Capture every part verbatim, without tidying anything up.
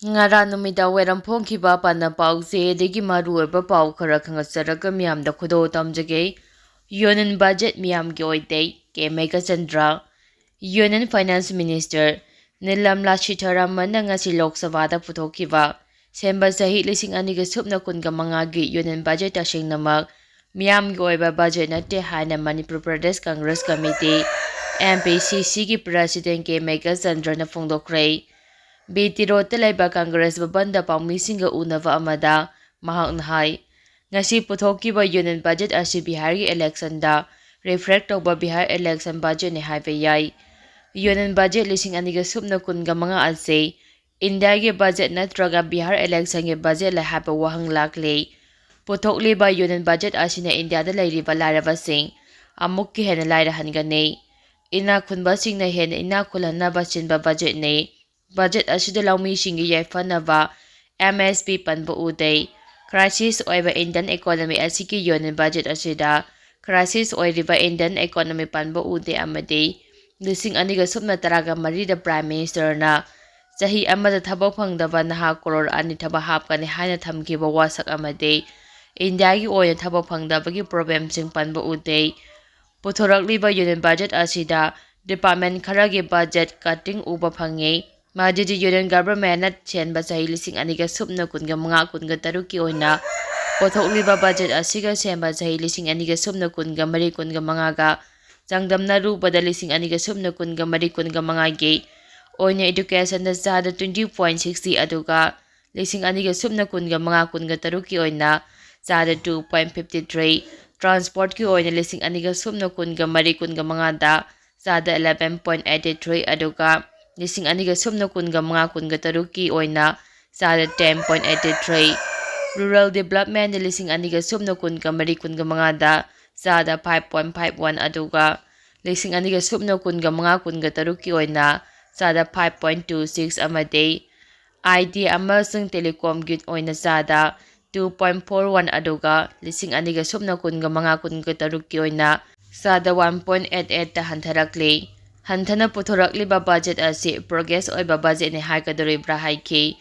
ꯉꯔꯥꯡ ꯅꯨꯃꯤꯗꯥꯡ ꯋꯥꯏꯔꯝ ꯐꯣꯡꯈꯤꯕ ꯄꯥꯟꯅ ꯄꯥꯎꯁꯦ ꯑꯗꯒꯤ ꯃꯔꯨꯑꯣꯏꯕ ꯄꯥꯎ ꯈꯔ ꯈꯪꯒꯠꯆꯔꯒ ꯃꯤꯌꯥꯝꯗ ꯈꯨꯗꯣꯜ ꯇꯝꯖꯒꯦ꯫ ꯌꯨꯅꯤꯌꯟ ꯕꯖꯦꯠ ꯃꯤꯌꯥꯝꯒꯤ ꯑꯣꯏꯗꯦ, ꯀꯦ Meghachandra. Union finance minister Nirmala ꯁꯤꯊꯥꯔꯥꯃꯟꯅ ꯉꯁꯤ ꯂꯣꯛ ꯁꯚꯥꯗ ꯄꯨꯊꯣꯛꯈꯤꯕ ꯁꯦꯝꯕ ꯆꯍꯤ ꯂꯤꯁꯤꯡ ꯑꯅꯤꯒ ꯁꯨꯞꯅ ꯀꯨꯟꯒ ꯃꯉꯥꯒꯤ ꯌꯨꯅꯤꯌꯟ ꯕꯖꯦꯠ ꯇꯁꯦꯡꯅꯃꯛ ꯃꯤꯌꯥꯝꯒꯤ ꯑꯣꯏꯕ ꯕꯖꯦꯠ ꯅꯠꯇꯦ ꯍꯥꯏꯅ Manipur Pradesh Congress committee, M P ꯁꯤ ꯁꯤꯒꯤ ꯄ꯭ꯔꯁꯤꯗꯦꯟ ꯀꯦ ꯃꯦꯘꯆꯟꯗ꯭ꯔꯅ ꯐꯣꯡꯗꯣꯛꯈ꯭ꯔꯦ꯫ ꯕꯤ ꯇꯤ ꯔꯣꯗꯇ ꯂꯩꯕ ꯀꯪꯒ꯭ꯔꯦꯁ ꯚꯕꯟꯗ ꯄꯥꯎꯃꯤꯁꯤꯡꯒ ꯎꯅꯕ ꯑꯃꯗ ꯃꯍꯥꯛꯅ ꯍꯥꯏ, ꯉꯁꯤ ꯄꯨꯊꯣꯛꯈꯤꯕ ꯌꯨꯅꯤꯌꯟ ꯕꯖꯦꯠ ꯑꯁꯤ ꯕꯤꯍꯥꯔꯒꯤ ꯏꯂꯦꯛꯁꯟꯗ ꯔꯤꯐ꯭ꯂꯦꯛ ꯇꯧꯕ ꯕꯤꯍꯥꯔ ꯏꯂꯦꯛꯁꯟ ꯕꯖꯦꯠꯅꯤ ꯍꯥꯏꯕ ꯌꯥꯏ꯫ ꯌꯨꯅꯤꯌꯟ ꯕꯖꯦꯠ ꯂꯤꯁꯤꯡ ꯑꯅꯤꯒ ꯁꯨꯞꯅ ꯀꯨꯟꯒ ꯃꯉꯥ ꯑꯁꯤ ꯏꯟꯗꯤꯌꯥꯒꯤ ꯕꯖꯦꯠ ꯅꯠꯇ꯭ꯔꯒ ꯕꯤꯍꯥꯔ ꯏꯂꯦꯛꯁꯟꯒꯤ ꯕꯖꯦꯠꯂ ꯍꯥꯏꯕ ꯋꯥꯍꯪ ꯂꯥꯛꯂꯤ꯫ ꯄꯨꯊꯣꯛꯂꯤꯕ ꯌꯨꯅꯤꯌꯟ ꯕꯖꯦꯠ ꯑꯁꯤꯅ ꯏꯟꯗꯤꯌꯥꯗ ꯂꯩꯔꯤꯕ ꯂꯥꯏꯔꯕꯁꯤꯡ ꯑꯃꯨꯛꯀ ꯍꯦꯟꯅ ꯂꯥꯏꯔꯍꯟꯒꯅꯤ꯫ ꯏꯅꯥꯛ ꯈꯨꯟꯕꯁꯤꯡꯅ ꯍꯦꯟꯅ ꯏꯅꯥꯛ ꯈꯨꯜꯍꯟꯅꯕ ꯁꯤꯟꯕ ꯕꯖꯦꯠꯅꯤ꯫ ꯕꯖꯦꯠ ꯑꯁꯤꯗ ꯂꯧꯃꯤꯁꯤꯡꯒꯤ ꯌꯥꯏꯐꯅꯕ ꯑꯦꯝ ꯑꯦꯁ ꯄꯤ ꯄꯟꯕ ꯎꯗꯦ꯫ ꯀ꯭ꯔꯥꯏꯁꯤꯁ ꯑꯣꯏꯕ ꯏꯟꯗꯤꯌꯟ ꯏꯀꯣꯅꯣꯃꯤ ꯑꯁꯤꯒꯤ ꯌꯨꯅꯤꯌꯟ ꯕꯖꯦꯠ ꯑꯁꯤꯗ ꯀ꯭ꯔꯥꯏꯁꯤꯁ ꯑꯣꯏꯔꯤꯕ ꯏꯟꯗꯤꯌꯟ ꯏꯀꯣꯅꯣꯃꯤ ꯄꯟꯕ ꯎꯗꯦ ꯑꯃꯗꯤ ꯂꯤꯁꯤꯡ ꯑꯅꯤꯒ ꯁꯨꯞꯅ ꯇꯔꯥꯒ ꯃꯔꯤꯗ ꯄ꯭ꯔꯥꯏꯝ ꯃꯤꯅꯤꯁꯇꯔꯅ ꯆꯍꯤ ꯑꯃꯗ ꯊꯕꯛ ꯐꯪꯗꯕ ꯅꯍꯥ ꯀꯔꯣꯔ ꯑꯅꯤ ꯊꯕꯛ ꯍꯥꯞꯀꯅꯤ ꯍꯥꯏꯅ ꯊꯝꯈꯤꯕ ꯋꯥꯁꯛ ꯑꯃꯗꯤ ꯏꯟꯗꯤꯌꯥꯒꯤ ꯑꯣꯏꯅ ꯊꯕꯛ ꯐꯪꯗꯕꯒꯤ ꯄ꯭ꯔꯣꯕ꯭ꯂꯦꯝꯁꯤꯡ ꯄꯟꯕ ꯎꯗꯦ꯫ ꯄꯨꯊꯣꯔꯛꯂꯤꯕ ꯌꯨꯅꯤꯌꯟ ꯕꯖꯦꯠ ꯑꯁꯤꯗ ꯗꯤꯄꯥꯔꯠꯃꯦꯟ ꯈꯔꯒꯤ ꯕꯖꯦꯠ ꯀꯠꯇꯤꯡ ꯎꯕ ꯐꯪꯉꯤ꯫ ꯃꯗꯨꯗꯤ ꯌꯨꯅꯤꯌꯟ ꯒꯚꯔꯟꯃꯦꯟꯠꯅ ꯁꯦꯝꯕ ꯆꯍꯤ ꯂꯤꯁꯤꯡ ꯑꯅꯤꯒ ꯁꯨꯞꯅ ꯀꯨꯟꯒ ꯃꯉꯥ ꯀꯨꯟꯒ ꯇꯔꯨꯛꯀꯤ ꯑꯣꯏꯅ ꯄꯨꯊꯣꯛꯂꯤꯕ ꯕꯖꯦꯠ ꯑꯁꯤꯒ ꯁꯦꯝꯕ ꯆꯍꯤ ꯂꯤꯁꯤꯡ ꯑꯅꯤꯒ ꯁꯨꯞꯅ ꯀꯨꯟꯒ ꯃꯔꯤ ꯀꯨꯟꯒ ꯃꯉꯥꯒ ꯆꯥꯡꯗꯝꯅꯔꯨꯕꯗ ꯂꯤꯁꯤꯡ ꯑꯅꯤꯒ ꯁꯨꯞꯅ ꯀꯨꯟꯒ ꯃꯔꯤ ꯀꯨꯟꯒ ꯃꯉꯥꯒꯤ ꯑꯣꯏꯅ ꯏꯗꯨꯀꯦꯁꯟꯗ ꯆꯥꯗ twenty point sixty ꯑꯗꯨꯒ ꯂꯤꯁꯤꯡ ꯑꯅꯤꯒ ꯁꯨꯞꯅ ꯀꯨꯟꯒ ꯃꯉꯥ ꯀꯨꯟꯒ ꯇꯔꯨꯛꯀꯤ ꯑꯣꯏꯅ ꯆꯥꯗ two point fifty three, ꯇ꯭ꯔꯥꯟꯁꯄꯣꯔꯠꯀꯤ ꯑꯣꯏꯅ ꯂꯤꯁꯤꯡ ꯑꯅꯤꯒ ꯁꯨꯞꯅ ꯀꯨꯟꯒ ꯃꯔꯤ ꯀꯨꯟꯒ ꯃꯉꯥꯗ ꯆꯥꯗ eleven point eighty three ꯑꯗꯨꯒ ꯂꯤꯁꯤꯡ ꯑꯅꯤꯒ ꯁꯨꯞꯅ ꯀꯨꯟꯒ ꯃꯉꯥ ꯀꯨꯟꯒ ꯇꯔꯨꯛꯀꯤ ꯑꯣꯏꯅ ꯆꯥꯗ ten point eighty three꯫ Rural ꯗꯤꯕ꯭ꯂꯞꯃꯦꯟꯗ ꯂꯤꯁꯤꯡ ꯑꯅꯤꯒ ꯁꯨꯞꯅ ꯀꯨꯟꯒ ꯃꯔꯤ ꯀꯨꯟꯒ ꯃꯉꯥꯗ ꯆꯥꯗ five point five one ꯑꯗꯨꯒ ꯂꯤꯁꯤꯡ ꯑꯅꯤꯒ ꯁꯨꯞꯅ ꯀꯨꯟꯒ ꯃꯉꯥ ꯀꯨꯟꯒ ꯇꯔꯨꯛꯀꯤ ꯑꯣꯏꯅ ꯆꯥꯗ five point two six ꯑꯃꯗꯤ ꯑꯥꯏ ꯇꯤ ꯑꯃꯁꯨꯡ ꯇꯦꯂꯤꯀꯣꯝꯒꯤ ꯑꯣꯏꯅ ꯆꯥꯗ two point four one ꯑꯗꯨꯒ ꯂꯤꯁꯤꯡ ꯑꯅꯤꯒ ꯁꯨꯞꯅ ꯀꯨꯟꯒ ꯃꯉꯥ ꯀꯨꯟꯒ ꯇꯔꯨꯛꯀꯤ ꯑꯣꯏꯅ ꯆꯥꯗ one point eight eight ꯍꯟꯊꯔꯛꯂꯤ꯫ ꯍꯟꯊꯅ ꯄꯨꯊꯣꯔꯛꯂꯤꯕ ꯕꯖꯦꯠ ꯑꯁꯤ ꯄ꯭ꯔꯣꯒ꯭ꯔꯦꯁ ꯑꯣꯏꯕ ꯕꯖꯦꯠꯅꯤ ꯍꯥꯏꯒꯗꯧꯔꯤꯕ꯭ꯔꯥ ꯍꯥꯏꯈꯤ꯫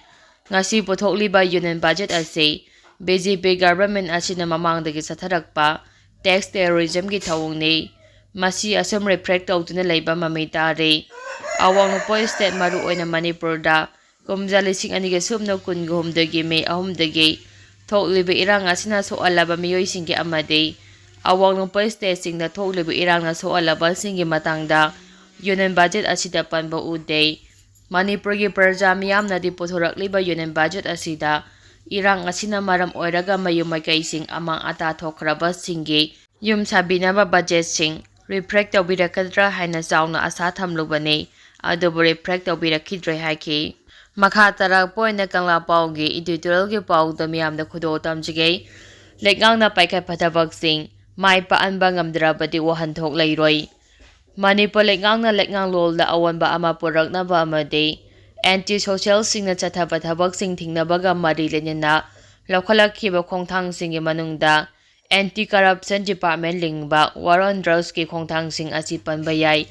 ꯉꯁꯤ ꯄꯨꯊꯣꯛꯂꯤꯕ ꯌꯨꯅꯤꯌꯟ ꯕꯖꯦꯠ ꯑꯁꯤ ꯕꯤ ꯖꯦ ꯄꯤ ꯒꯚꯔꯟꯃꯦꯟꯠ ꯑꯁꯤꯅ ꯃꯃꯥꯡꯗꯒꯤ ꯆꯠꯊꯔꯛꯄ ꯇꯦꯛꯁ ꯇꯦꯔꯣꯔꯤꯖꯝꯒꯤ ꯊꯧꯑꯣꯡꯅꯤ꯫ ꯃꯁꯤ ꯑꯁꯨꯝ ꯔꯤꯐ꯭ꯂꯦꯛ ꯇꯧꯗꯨꯅ ꯂꯩꯕ ꯃꯃꯤ ꯇꯥꯔꯤ꯫ ꯑꯋꯥꯡ ꯅꯣꯡꯄꯣꯛ ꯁ꯭ꯇꯦꯠ, ꯃꯔꯨꯑꯣꯏꯅ ꯃꯅꯤꯄꯨꯔꯗ ꯀꯨꯝꯖꯥ ꯂꯤꯁꯤꯡ ꯑꯅꯤꯒ ꯁꯨꯞꯅ ꯀꯨꯟꯒ ꯍꯨꯝꯗꯣꯏꯒꯤ ꯃꯦ ꯑꯍꯨꯝꯗꯒꯤ ꯊꯣꯛꯂꯤꯕ ꯏꯔꯥꯡ ꯑꯁꯤꯅ ꯁꯣꯛꯍꯜꯂꯕ ꯃꯤꯑꯣꯏꯁꯤꯡꯒꯤ ꯑꯃꯗꯤ ꯑꯋꯥꯡ ꯅꯣꯡꯄꯣꯛ ꯁ꯭ꯇꯦꯠꯁꯤꯡꯗ ꯊꯣꯛꯂꯤꯕ ꯏꯔꯥꯡꯅ ꯁꯣꯛꯍꯜꯂꯕꯁꯤꯡꯒꯤ ꯃꯇꯥꯡꯗ ꯌꯨꯅꯤꯌꯟ ꯕꯖꯦꯠ ꯑꯁꯤꯗ ꯄꯟꯕ ꯎꯗꯦ꯫ ꯃꯅꯤꯄꯨꯔꯒꯤ ꯄ꯭ꯔꯖꯥ ꯃꯤꯌꯥꯝꯅꯗꯤ ꯄꯨꯊꯣꯔꯛꯂꯤꯕ ꯌꯨꯅꯤꯌꯟ ꯕꯖꯦꯠ ꯑꯁꯤꯗ ꯏꯔꯥꯡ ꯑꯁꯤꯅ ꯃꯔꯝ ꯑꯣꯏꯔꯒ ꯃꯌꯨꯝ ꯃꯀꯩꯁꯤꯡ, ꯑꯃꯥꯡ ꯑꯇꯥ ꯊꯣꯛꯈ꯭ꯔꯕꯁꯤꯡꯒꯤ ꯌꯨꯝ ꯁꯥꯕꯤꯅꯕ ꯕꯖꯦꯠꯁꯤꯡ ꯔꯤꯐ꯭ꯂꯦꯛ ꯇꯧꯕꯤꯔꯛꯀꯗ꯭ꯔꯥ ꯍꯥꯏꯅ ꯆꯥꯎꯅ ꯑꯁꯥ ꯊꯝꯂꯨꯕꯅꯤ, ꯑꯗꯨꯕꯨ ꯔꯤꯐ꯭ꯂꯦꯛ ꯇꯧꯕꯤꯔꯛꯈꯤꯗ꯭ꯔꯦ ꯍꯥꯏꯈꯤ꯫ ꯃꯈꯥ ꯇꯥꯔꯛꯄ ꯑꯣꯏꯅ ꯀꯪꯂꯥ ꯄꯥꯎꯒꯤ ꯏꯗꯤꯇꯣꯔꯤꯌꯦꯜꯒꯤ ꯄꯥꯎꯗ ꯃꯤꯌꯥꯝꯗ ꯈꯨꯗꯣꯜ ꯇꯝꯖꯒꯦ꯫ ꯂꯩꯉꯥꯛꯅ ꯄꯥꯏꯈꯠꯄ ꯊꯕꯛꯁꯤꯡ ꯃꯥꯏ ꯄꯥꯛꯍꯟꯕ ꯉꯝꯗ꯭ꯔꯕꯗꯤ ꯋꯥꯍꯟꯊꯣꯛ ꯂꯩꯔꯣꯏ꯫ ꯃꯅꯤꯄꯨꯔ ꯂꯩꯉꯥꯛꯅ ꯂꯩꯉꯥꯛꯂꯣꯟꯗ ꯑꯑꯣꯟꯕ ꯑꯃ ꯄꯨꯔꯛꯅꯕ ꯑꯃꯗꯤ ꯑꯦꯟꯇꯤ ꯁꯣꯁꯤꯌꯦꯜꯁꯤꯡꯅ ꯆꯠꯊꯕ ꯊꯕꯛꯁꯤꯡ ꯊꯤꯡꯅꯕꯒ ꯃꯔꯤ ꯂꯩꯅꯅ ꯂꯧꯈꯠꯂꯛꯈꯤꯕ ꯈꯣꯡꯊꯥꯡꯁꯤꯡꯒꯤ ꯃꯅꯨꯡꯗ ꯑꯦꯟꯇꯤ ꯀꯔꯞꯁꯟ ꯗꯤꯄꯥꯔꯠꯃꯦꯟꯠ ꯂꯤꯡꯕ ꯋꯥꯔ ꯑꯣꯟ ꯗ꯭ꯔꯒꯁꯀꯤ ꯈꯣꯡꯊꯥꯡꯁꯤꯡ ꯑꯁꯤ ꯄꯟꯕ ꯌꯥꯏ꯫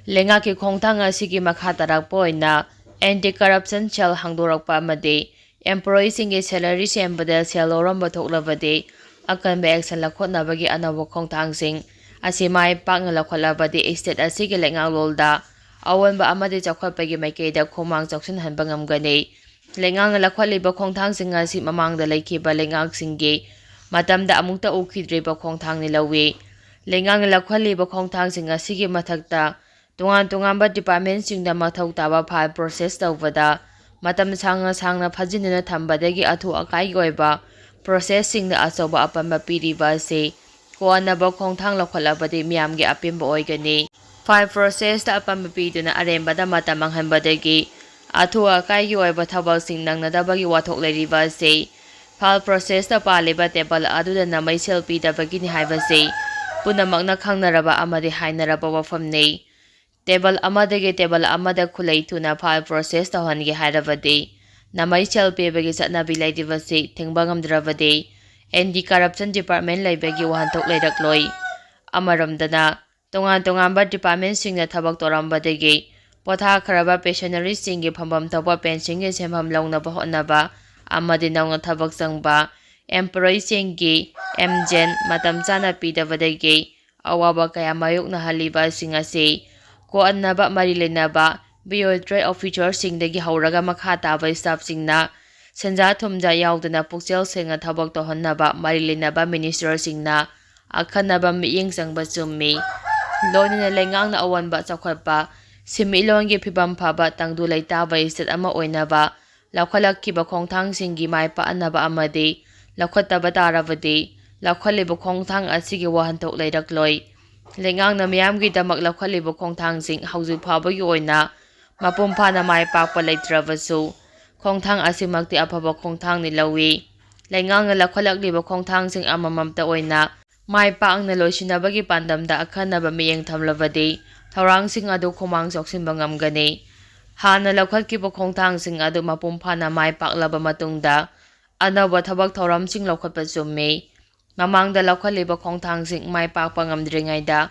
ꯂꯩꯉꯥꯛꯀꯤ ꯈꯣꯡꯊꯥꯡ ꯑꯁꯤꯒꯤ ꯃꯈꯥ ꯇꯥꯔꯛꯄ ꯑꯣꯏꯅ ꯑꯦꯟꯇꯤ ꯀꯔꯞꯁꯟ ꯁꯦꯜ ꯍꯥꯡꯗꯣꯔꯛꯄ ꯑꯃꯗꯤ ꯑꯦꯝꯄ꯭ꯂꯣꯌꯤꯁꯤꯡꯒꯤ ꯁꯦꯂꯔꯤ ꯁꯦꯝꯕꯗ ꯁꯦꯜ ꯂꯧꯔꯝꯕ ꯊꯣꯛꯂꯕꯗꯤ ꯑꯀꯟꯕ ꯑꯦꯛꯁꯟ ꯂꯧꯈꯠꯅꯕꯒꯤ ꯑꯅꯧꯕ ꯈꯣꯡꯊꯥꯡꯁꯤꯡ ꯑꯁꯤ ꯃꯥꯏ ꯄꯥꯛꯅ ꯂꯧꯈꯠꯂꯕꯗꯤ ꯁ꯭ꯇꯦꯠ ꯑꯁꯤꯒꯤ ꯂꯩꯉꯥꯛꯂꯣꯟꯗ ꯑꯑꯣꯟꯕ ꯑꯃꯗꯤ ꯆꯥꯎꯈꯠꯄꯒꯤ ꯃꯥꯏꯀꯩꯗ ꯈꯣꯡꯃꯥꯡ ꯆꯥꯎꯁꯤꯟꯍꯟꯕ ꯉꯝꯒꯅꯤ꯫ ꯂꯩꯉꯥꯛꯅ ꯂꯧꯈꯠꯂꯤꯕ ꯈꯣꯡꯊꯥꯡꯁꯤꯡ ꯑꯁꯤ ꯃꯃꯥꯡꯗ ꯂꯩꯈꯤꯕ ꯂꯩꯉꯥꯛꯁꯤꯡꯒꯤ ꯃꯇꯝꯗ ꯑꯃꯨꯛꯇ ꯎꯈꯤꯗ꯭ꯔꯤꯕ ꯈꯣꯡꯊꯥꯡꯅꯤ ꯂꯧꯏ꯫ ꯂꯩꯉꯥꯛꯅ ꯂꯧꯈꯠꯂꯤꯕ ꯈꯣꯡꯊꯥꯡꯁꯤꯡ ꯑꯁꯤꯒꯤ ꯃꯊꯛꯇ ꯇꯣꯉꯥꯟ ꯇꯣꯉꯥꯟꯕ ꯗꯤꯄꯥꯔꯠꯃꯦꯟꯠꯁꯤꯡꯗ ꯃꯊꯧ ꯇꯥꯕ ꯐꯥꯏꯜ ꯄ꯭ꯔꯣꯁꯦꯁ ꯇꯧꯕꯗ ꯃꯇꯝ ꯁꯥꯡꯅ ꯁꯥꯡꯅ ꯐꯥꯖꯤꯟꯗꯨꯅ ꯊꯝꯕꯗꯒꯤ ꯑꯊꯨ ꯑꯀꯥꯏꯒꯤ ꯑꯣꯏꯕ ꯄ꯭ꯔꯣꯁꯦꯁꯁꯤꯡꯗ ꯑꯆꯧꯕ ꯑꯄꯟꯕ ꯄꯤꯔꯤꯕ ꯑꯁꯤ ꯀꯣꯟꯅꯕ ꯈꯣꯡꯊꯥꯡ ꯂꯧꯈꯠꯂꯕꯗꯤ ꯃꯤꯌꯥꯝꯒꯤ ꯑꯄꯦꯟꯕ ꯑꯣꯏꯒꯅꯤ꯫ ꯐꯥꯏꯜ ꯄ꯭ꯔꯣꯁꯦꯁꯇ ꯑꯄꯟꯕ ꯄꯤꯗꯨꯅ ꯑꯔꯦꯝꯕꯗ ꯃꯇꯝ ꯃꯥꯡꯍꯟꯕꯗꯒꯤ ꯑꯊꯨ ꯑꯀꯥꯏꯒꯤ ꯑꯣꯏꯕ ꯊꯕꯛꯁꯤꯡ ꯅꯪꯅꯗꯕꯒꯤ ꯋꯥꯊꯣꯛ ꯂꯩꯔꯤꯕ ꯑꯁꯤ ꯐꯥꯏꯜ ꯄ꯭ꯔꯣꯁꯦꯁꯇ ꯄꯥꯜꯂꯤꯕ ꯇꯦꯕꯜ ꯑꯗꯨꯗ ꯅꯥꯃꯩ ꯁꯦꯜ ꯄꯤꯗꯕꯒꯤꯅꯤ ꯍꯥꯏꯕꯁꯤ ꯄꯨꯝꯅꯃꯛꯅ ꯈꯪꯅꯔꯕ ꯑꯃꯗꯤ ꯍꯥꯏꯅꯔꯕ ꯋꯥꯐꯝꯅꯤ꯫ ꯇꯦꯕꯜ ꯑꯃꯗꯒꯤ ꯇꯦꯕꯜ ꯑꯃꯗ ꯈꯨꯠꯂꯩ ꯊꯨꯅ ꯐꯥꯏꯜ ꯄ꯭ꯔꯣꯁꯦꯁ ꯇꯧꯍꯟꯒꯦ ꯍꯥꯏꯔꯕꯗꯤ ꯅꯥꯃꯩ ꯁꯦꯜ ꯄꯤꯕꯒꯤ ꯆꯠꯅꯕꯤ ꯂꯩꯔꯤꯕꯁꯤ ꯊꯤꯡꯕ ꯉꯝꯗ꯭ꯔꯕꯗꯤ ꯑꯦꯟꯇꯤ ꯀꯔꯞꯁꯟ ꯗꯤꯄꯥꯔꯠꯃꯦꯟꯠ ꯂꯩꯕꯒꯤ ꯋꯥꯍꯟꯊꯣꯛ ꯂꯩꯔꯛꯂꯣꯏ꯫ ꯑꯃꯔꯣꯝꯗꯅ ꯇꯣꯉꯥꯟ ꯇꯣꯉꯥꯟꯕ ꯗꯤꯄꯥꯔꯠꯃꯦꯟꯠꯁꯤꯡꯅ ꯊꯕꯛ ꯇꯧꯔꯝꯕꯗꯒꯤ ꯄꯣꯊꯥꯈ꯭ꯔꯕ ꯄꯦꯟꯁꯅꯔꯤꯁꯤꯡꯒꯤ ꯐꯝꯐꯝ ꯊꯣꯛꯄ ꯄꯦꯟꯁꯟꯒꯤ ꯁꯦꯟꯐꯝ ꯂꯧꯅꯕ ꯍꯣꯠꯅꯕ ꯑꯃꯗꯤ ꯅꯧꯅ ꯊꯕꯛ ꯆꯪꯕ ꯑꯦꯝꯄ꯭ꯂꯣꯌꯤꯁꯤꯡꯒꯤ ꯑꯦꯝꯖꯦꯟ ꯃꯇꯝ ꯆꯥꯅ ꯄꯤꯗꯕꯗꯒꯤ ꯑꯋꯥꯕ ꯀꯌꯥ ꯃꯥꯌꯣꯛꯅꯍꯜꯂꯤꯕꯁꯤꯡ ꯑꯁꯤ ꯀꯣꯛꯍꯟꯅꯕ ꯃꯔꯤ ꯂꯩꯅꯕ ꯕꯤꯑꯣꯇ꯭ꯔꯦꯠ ꯑꯣꯐꯤꯁꯔꯁꯤꯡꯗꯒꯤ ꯍꯧꯔꯒ ꯃꯈꯥ ꯇꯥꯕ ꯁ꯭ꯇꯥꯐꯁꯤꯡꯅ ꯁꯦꯟꯖꯥ ꯊꯨꯝꯖꯥ ꯌꯥꯎꯗꯅ ꯄꯨꯛꯆꯦꯜ ꯁꯦꯡꯅ ꯊꯕꯛ ꯇꯧꯍꯟꯅꯕ ꯃꯔꯤ ꯂꯩꯅꯕ ꯃꯤꯅꯤꯁꯇꯔꯁꯤꯡꯅ ꯑꯈꯟꯅꯕ ꯃꯤꯠꯌꯦꯡ ꯆꯪꯕ ꯆꯨꯝꯃꯤ꯫ ꯂꯣꯏꯅꯅ ꯂꯩꯉꯥꯛꯅ ꯑꯑꯣꯟꯕ ꯆꯥꯎꯈꯠꯄ ꯁꯦꯟꯃꯤꯠꯂꯣꯟꯒꯤ ꯐꯤꯕꯝ ꯐꯕ ꯇꯪꯗꯨ ꯂꯩꯇꯥꯕ ꯁ꯭ꯇꯦꯠ ꯑꯃ ꯑꯣꯏꯅꯕ ꯂꯧꯈꯠꯂꯛꯈꯤꯕ ꯈꯣꯡꯊꯥꯡꯁꯤꯡꯒꯤ ꯃꯥꯏ ꯄꯥꯛꯅꯕ ꯑꯃꯗꯤ ꯂꯧꯈꯠꯇꯕ ꯇꯥꯔꯕꯗꯤ ꯂꯧꯈꯠꯂꯤꯕ ꯈꯣꯡꯊꯥꯡ ꯑꯁꯤꯒꯤ ꯋꯥꯍꯟꯊꯣꯛ ꯂꯩꯔꯛꯂꯣꯏ꯫ ꯂꯩꯉꯥꯛꯅ ꯃꯤꯌꯥꯝꯒꯤꯗꯃꯛ ꯂꯧꯈꯠꯂꯤꯕ ꯈꯣꯡꯊꯥꯡꯁꯤꯡ ꯍꯧꯖꯤꯛ ꯐꯥꯎꯕꯒꯤ ꯑꯣꯏꯅ ꯃꯄꯨꯡ ꯐꯥꯅ ꯃꯥꯏ ꯄꯥꯛꯄ ꯂꯩꯇ꯭ꯔꯕꯁꯨ, ꯈꯣꯡꯊꯥꯡ ꯑꯁꯤꯃꯛꯇꯤ ꯑꯐꯕ ꯈꯣꯡꯊꯥꯡꯅꯤ ꯂꯧꯏ꯫ ꯂꯩꯉꯥꯛꯅ ꯂꯧꯈꯠꯂꯛꯂꯤꯕ ꯈꯣꯡꯊꯥꯡꯁꯤꯡ ꯑꯃꯃꯝꯇ ꯑꯣꯏꯅ ꯃꯥꯏ ꯄꯥꯛꯅ ꯂꯣꯏꯁꯤꯟꯅꯕꯒꯤ ꯄꯥꯟꯗꯝꯗ ꯑꯈꯟꯅꯕ ꯃꯤꯠꯌꯦꯡ ꯊꯝꯂꯕꯗꯤ ꯊꯧꯔꯥꯡꯁꯤꯡ ꯑꯗꯨ ꯈꯨꯃꯥꯡ ꯆꯥꯎꯁꯤꯟꯕ ꯉꯝꯒꯅꯤ꯫ ꯍꯥꯟꯅ ꯂꯧꯈꯠꯈꯤꯕ ꯈꯣꯡꯊꯥꯡꯁꯤꯡ ꯑꯗꯨ ꯃꯄꯨꯡ ꯐꯥꯅ ꯃꯥꯏ ꯄꯥꯛꯂꯕ ꯃꯇꯨꯡꯗ ꯑꯅꯧꯕ ꯊꯕꯛ ꯊꯧꯔꯝꯁꯤꯡ ꯂꯧꯈꯠꯄ ꯆꯨꯝꯃꯤ꯫ ꯃꯃꯥꯡꯗ ꯂꯧꯈꯠꯂꯤꯕ ꯈꯣꯡꯊꯥꯡꯁꯤꯡ ꯃꯥꯏ ꯄꯥꯛꯄ ꯉꯝꯗ꯭ꯔꯤꯉꯩꯗ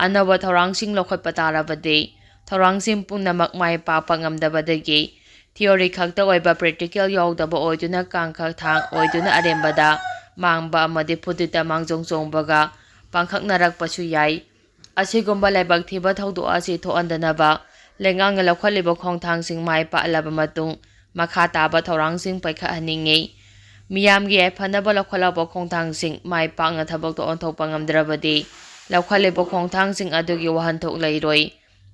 ꯑꯅꯧꯕ ꯊꯧꯔꯥꯡꯁꯤꯡ ꯂꯧꯈꯠꯄ ꯇꯥꯔꯕꯗꯤ ꯊꯧꯔꯥꯡꯁꯤꯡ ꯄꯨꯝꯅꯃꯛ ꯃꯥꯏ ꯄꯥꯛꯄ ꯉꯝꯗꯕꯗꯒꯤ ꯊꯤꯑꯣꯔꯤ ꯈꯛꯇ ꯑꯣꯏꯕ ꯄ꯭ꯔꯦꯛꯇꯤꯀꯦꯜ ꯌꯥꯎꯗꯕ ꯑꯣꯏꯗꯨꯅ ꯀꯥꯡꯈ ꯊꯥꯡ ꯑꯣꯏꯗꯨꯅ ꯑꯔꯦꯝꯕꯗ ꯃꯥꯡꯕ ꯑꯃꯗꯤ ꯐꯨꯇꯤꯠꯇ ꯃꯥꯡꯖꯣꯡ ꯆꯣꯡꯕꯒ ꯄꯥꯡꯈꯛꯅꯔꯛꯄꯁꯨ ꯌꯥꯏ꯫ ꯑꯁꯤꯒꯨꯝꯕ ꯂꯥꯏꯕꯛ ꯊꯤꯕ ꯊꯧꯗꯣꯛ ꯑꯁꯤ ꯊꯣꯛꯍꯟꯗꯅꯕ ꯂꯩꯉꯥꯛꯅ ꯂꯧꯈꯠꯂꯤꯕ ꯈꯣꯡꯊꯥꯡꯁꯤꯡ ꯃꯥꯏ ꯄꯥꯛꯂꯕ ꯃꯇꯨꯡ ꯃꯈꯥ ꯇꯥꯕ ꯊꯧꯔꯥꯡꯁꯤꯡ ꯄꯥꯏꯈꯠꯍꯟꯅꯤꯡꯏ꯫ ꯃꯤꯌꯥꯝꯒꯤ ꯌꯥꯏꯐꯅꯕ ꯂꯧꯈꯠꯂꯛꯄ ꯈꯣꯡꯊꯥꯡꯁꯤꯡ ꯃꯥꯏ ꯄꯥꯛꯅ ꯊꯕꯛꯇ ꯑꯣꯟꯊꯣꯛꯄ ꯉꯝꯗ꯭ꯔꯕꯗꯤ ꯂꯧꯈꯠꯂꯤꯕ ꯈꯣꯡꯊꯥꯡꯁꯤꯡ ꯑꯗꯨꯒꯤ ꯋꯥꯍꯟꯊꯣꯛ ꯂꯩꯔꯣꯏ꯫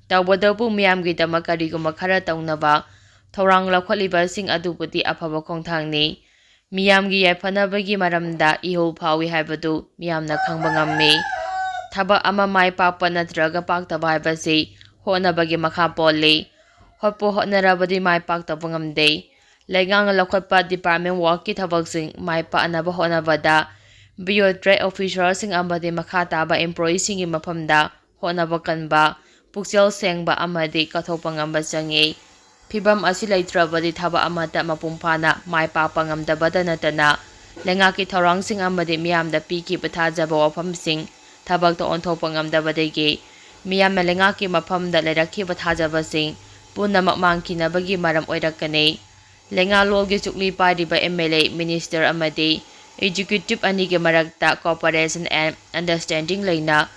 ꯇꯧꯕꯇꯕꯨ ꯃꯤꯌꯥꯝꯒꯤꯗꯃꯛ ꯀꯔꯤꯒꯨꯝꯕ ꯈꯔ ꯇꯧꯅꯕ ꯊꯧꯔꯥꯡ ꯂꯧꯈꯠꯂꯤꯕꯁꯤꯡ ꯑꯗꯨꯕꯨꯗꯤ ꯑꯐꯕ ꯈꯣꯡꯊꯥꯡꯅꯤ꯫ ꯃꯤꯌꯥꯝꯒꯤ ꯌꯥꯏꯐꯅꯕꯒꯤ ꯃꯔꯝꯗ ꯏꯍꯨꯜ ꯐꯥꯎꯏ ꯍꯥꯏꯕꯗꯨ ꯃꯤꯌꯥꯝꯅ ꯈꯪꯕ ꯉꯝꯃꯤ꯫ ꯊꯕꯛ ꯑꯃ ꯃꯥꯏ ꯄꯥꯛꯄ ꯅꯠꯇ꯭ꯔꯒ ꯄꯥꯛꯇꯕ ꯍꯥꯏꯕꯁꯤ ꯍꯣꯠꯅꯕꯒꯤ ꯃꯈꯥ ꯄꯣꯜꯂꯤ꯫ ꯍꯣꯠꯄꯨ ꯍꯣꯠꯅꯔꯕꯗꯤ ꯃꯥꯏ ꯄꯥꯛꯇꯕ ꯉꯝꯗꯦ꯫ ꯂꯩꯉꯥꯛꯅ ꯂꯧꯈꯠꯄ ꯗꯤꯄꯥꯔꯠꯃꯦꯟ ꯋꯥꯔꯛꯀꯤ ꯊꯕꯛꯁꯤꯡ ꯃꯥꯏ ꯄꯥꯛꯅꯕ ꯍꯣꯠꯅꯕꯗ ꯕꯤꯑꯣꯇ꯭ꯔꯦꯠ ꯑꯣꯐꯤꯁꯔꯁꯤꯡ ꯑꯃꯗꯤ ꯃꯈꯥ ꯇꯥꯕ ꯑꯦꯝꯄ꯭ꯂꯣꯌꯤꯁꯤꯡꯒꯤ ꯃꯐꯝꯗ ꯍꯣꯠꯅꯕ ꯀꯟꯕ, ꯄꯨꯛꯆꯦꯜ ꯁꯦꯡꯕ ꯑꯃꯗꯤ ꯀꯠꯊꯣꯛꯄ ꯉꯝꯕ ꯆꯪꯏ꯫ ꯐꯤꯚꯝ ꯑꯁꯤ ꯂꯩꯇ꯭ꯔꯕꯗꯤ ꯊꯕꯛ ꯑꯃꯠꯇ ꯃꯄꯨꯡ ꯐꯥꯅ ꯃꯥꯏ ꯄꯥꯛꯄ ꯉꯝꯗꯕꯗ ꯅꯠꯇꯅ, ꯂꯩꯉꯥꯛꯀꯤ ꯊꯧꯔꯥꯡꯁꯤꯡ ꯑꯃꯗꯤ ꯃꯤꯌꯥꯝꯗ ꯄꯤꯈꯤꯕ ꯊꯥꯖꯕ ꯋꯥꯐꯝꯁꯤꯡ ꯊꯕꯛꯇ ꯑꯣꯟꯊꯣꯛꯄ ꯉꯝꯗꯕꯗꯒꯤ ꯃꯤꯌꯥꯝꯅ ꯂꯩꯉꯥꯛꯀꯤ ꯃꯐꯝꯗ ꯂꯩꯔꯛꯈꯤꯕ ꯊꯥꯖꯕꯁꯤꯡ ꯄꯨꯝꯅꯃꯛ ꯃꯥꯡꯈꯤꯅꯕꯒꯤ ꯃꯔꯝ ꯑꯣꯏꯔꯛꯀꯅꯤ꯫ ꯂꯩꯉꯥꯛꯂꯣꯟꯒꯤ ꯆꯨꯛꯂꯤ ꯄꯥꯏꯔꯤꯕ M L A, minister ꯑꯃꯗꯤ executive ꯑꯅꯤꯒꯤ ꯃꯔꯛꯇ cooperation and understanding ꯂꯩꯅ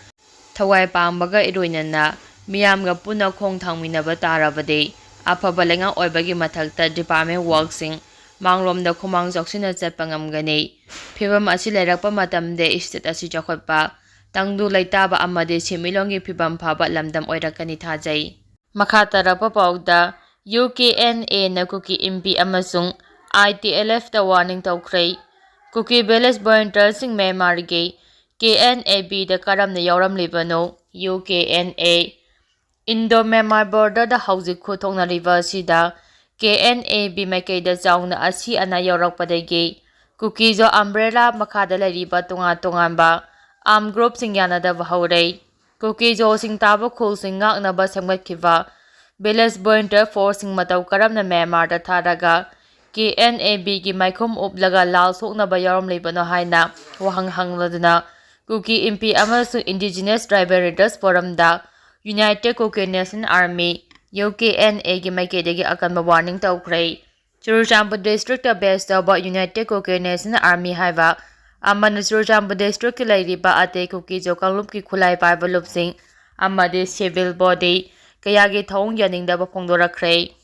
ꯊꯋꯥꯏ ꯄꯥꯝꯕꯒ ꯏꯔꯣꯏꯅꯅ ꯃꯤꯌꯥꯝꯒ ꯄꯨꯟꯅ ꯈꯣꯡ ꯊꯥꯡꯃꯤꯟꯅꯕ ꯇꯥꯔꯕꯗꯤ ꯑꯐꯕ ꯂꯩꯉꯥꯛ ꯑꯣꯏꯕꯒꯤ ꯃꯊꯛꯇ department workꯁꯤꯡ ꯃꯥꯡꯂꯣꯝꯗ ꯈꯨꯃꯥꯡ ꯆꯥꯎꯁꯤꯟꯅ ꯆꯠꯄ ꯉꯝꯒꯅꯤ꯫ ꯐꯤꯕꯝ ꯑꯁꯤ ꯂꯩꯔꯛꯄ ꯃꯇꯝꯗ state ꯑꯁꯤ ꯆꯥꯎꯈꯠꯄ, ꯇꯪꯗꯨ ꯂꯩꯇꯥꯕ ꯑꯃꯗꯤ ꯁꯦꯟꯃꯤꯠꯂꯣꯟꯒꯤ ꯐꯤꯕꯝ ꯐꯕ ꯂꯝꯗꯝ ꯑꯣꯏꯔꯛꯀꯅꯤ ꯊꯥꯖꯩ꯫ ꯃꯈꯥ ꯇꯥꯔꯛꯄ ꯄꯥꯎꯗ, UKNAꯅ ꯀꯨꯀꯤ ꯏꯟꯄꯤ ꯑꯃꯁꯨꯡ ITLFꯇ warning ꯇꯧꯈ꯭ꯔꯦ꯫ ꯀꯨꯀꯤ village volunteerꯁꯤꯡ ꯃ꯭ꯌꯥꯟꯃꯥꯔꯒꯤ KNABꯗ ꯀꯔꯝꯅ ꯌꯥꯎꯔꯝꯂꯤꯕꯅꯣ? UKNA Indo Myanmar borderꯗ ꯍꯧꯖꯤꯛ ꯈꯨꯠ ꯊꯣꯛꯅꯔꯤꯕ ꯑꯁꯤꯗ KNAB ꯃꯥꯏꯀꯩꯗ ꯆꯥꯎꯅ ꯑꯁꯤ ꯑꯅꯥ ꯌꯥꯎꯔꯛꯄꯗꯒꯤ ꯀꯨꯀꯤꯖꯣ umbrella ꯃꯈꯥꯗ ꯂꯩꯔꯤꯕ ꯇꯣꯉꯥꯟ ꯇꯣꯉꯥꯟꯕ armed groupꯁꯤꯡ ꯌꯥꯅꯗꯕ ꯍꯧꯔꯦ꯫ ꯀꯨꯀꯤꯖꯣꯁꯤꯡ ꯇꯥꯕ ꯈꯨꯜꯁꯤꯡ ꯉꯥꯛꯅꯕ ꯁꯦꯝꯒꯠꯈꯤꯕ village volunteer forceꯁꯤꯡ ꯃꯇꯧ ꯀꯔꯝꯅ ꯃ꯭ꯌꯥꯟꯃꯥꯔꯗ ꯊꯥꯔꯒ KNABꯒꯤ ꯃꯥꯏꯈꯨꯝ ꯎꯞꯂꯒ ꯂꯥꯜ ꯁꯣꯛꯅꯕ ꯌꯥꯎꯔꯝꯂꯤꯕꯅꯣ ꯍꯥꯏꯅ ꯋꯥꯍꯪ ꯍꯪꯂꯗꯨꯅ ꯀꯨꯀꯤ ꯏꯟꯄꯤ ꯑꯃꯁꯨꯡ Indigenous Tribal Leaders Forumꯗ United Kukki National Army, UKNAꯒꯤ ꯃꯥꯏꯀꯩꯗꯒꯤ ꯑꯀꯟꯕ warning ꯇꯧꯈ꯭ꯔꯦ꯫ ꯆꯨꯔꯆꯥꯟꯄꯨꯔ districtꯇ base ꯇꯧꯕ United Kukki National Army ꯍꯥꯏꯕ ꯑꯃꯅ ꯆꯨꯔꯆꯥꯟꯄꯨꯔ districtꯀꯤ ꯂꯩꯔꯤꯕ ꯑꯇꯩ ꯀꯨꯀꯤꯖꯣ ꯀꯥꯡꯂꯨꯞꯀꯤ ꯈꯨꯠꯂꯥꯏ ꯄꯥꯏꯕ ꯂꯨꯞꯁꯤꯡ ꯑꯃꯗꯤ civil body ꯀꯌꯥꯒꯤ ꯊꯧꯑꯣꯡ ꯌꯥꯅꯤꯡꯗꯕ ꯐꯣꯡꯗꯣꯔꯛꯈ꯭ꯔꯦ꯫